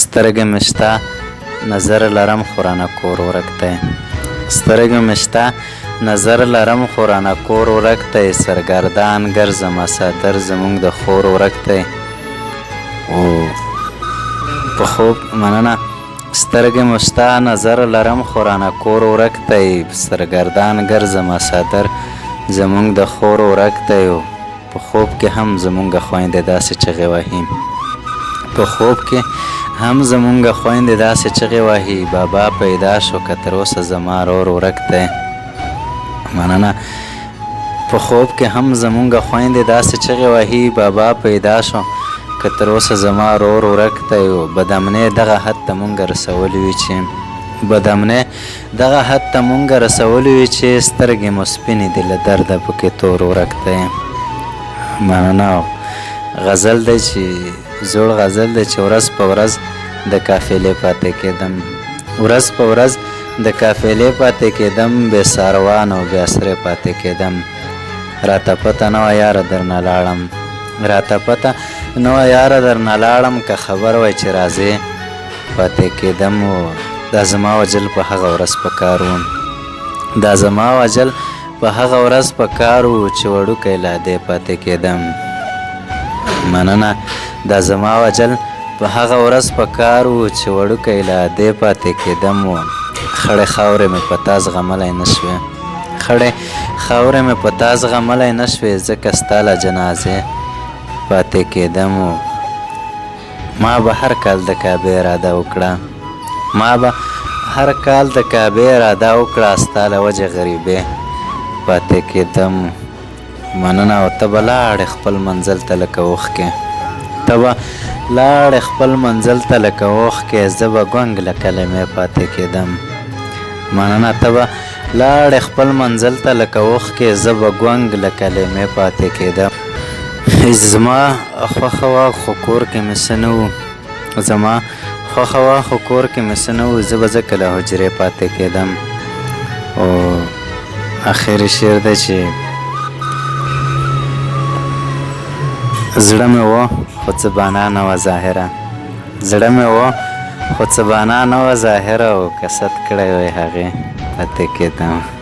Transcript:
سترګې مې شته نظر لرم خو رانه کور ورک دی. سترګې مې شته نظر لرم خو رانه کور ورک دی، سرګردان ګرځمه څادر زمونږ د خور ورک دی. او په خوب مننه. سترګې مو شته نظر لرم خو رانه کور ورک دی، سرګردان ګرځمه څادر زمونږ د خور ورک دی. په خوب کې هم زمونږ خویندې داسې چغې وهي، په خوب کې هم زمونږ خویندې داسې چغې وهي، بابا پیدا شو که تر اوسه زما رور ورک دی. مننه. په خوب کې هم زمونږ خویندې داسې چغې وهي، بابا پیدا شو که تر اوسه زما رور ورک دی. بدامنۍ دغه حد ته مونږ رسولي وي چې، بدامنۍ دغه حد ته مونږ رسولي وي چې سترګې مو سپینې دي له درده پکې تور ورک دی. مننه. غزل دی چې زوړ غزل دی چې ورځ په ورځ د قافلې پاتې کېدم، ورځ په ورځ د قافلې پاتې کېدم، بې ساروان او بې اسرې پاتې کېدم. راته پته نه وه یاره درنه لاړم، راته پته نه وه یاره درنه لاړم، که خبر وای چې راځې پاتې کېدم. دا زما وجل په هغه ورځ په کار و، دا زما وجل په هغه ورځ په کار و چې وړوکی لا دی پاتې کېدم. مننه. دا زما وجل په هغه ورځ په کار و چې وړوکی لا دی پاتې کېدم. و خړې خاورې مې په تا زغملی نه شوې، خړې خاورې مې په تا زغملی نه شوې، ځکه ستا له جنازې پاتې کېدم. و ما به هر کال د کعبې اراده وکړه، ما به هر کال د کعبې اراده وکړه، ستا له وجې غریبې پاتې کېدم. مننه. او ته به لاړې خپل منزل ته لکه اوښکې، ته به لاړې خپل منزل ته لکه اوښکې، زه به ګونګ له کلمې پاتې کېدم. مننه. ته به لاړې خپل منزل ته لکه اوښکې، زه به ګونګ له کلمې پاتې کېدم. زما خوښه وه خو کور کې مې څه نه وو، زما خوښه وه خو کور کې مې څه نه وو، زه به ځکه له حجرې پاتې کېدم. او اخري شعر دی چې زړه مې و خو څه بانا نه وه ظاهره، زړه مې و خو څه بانا نه وه ظاهره، او که ست کړی وای هغې پاتې کېدم.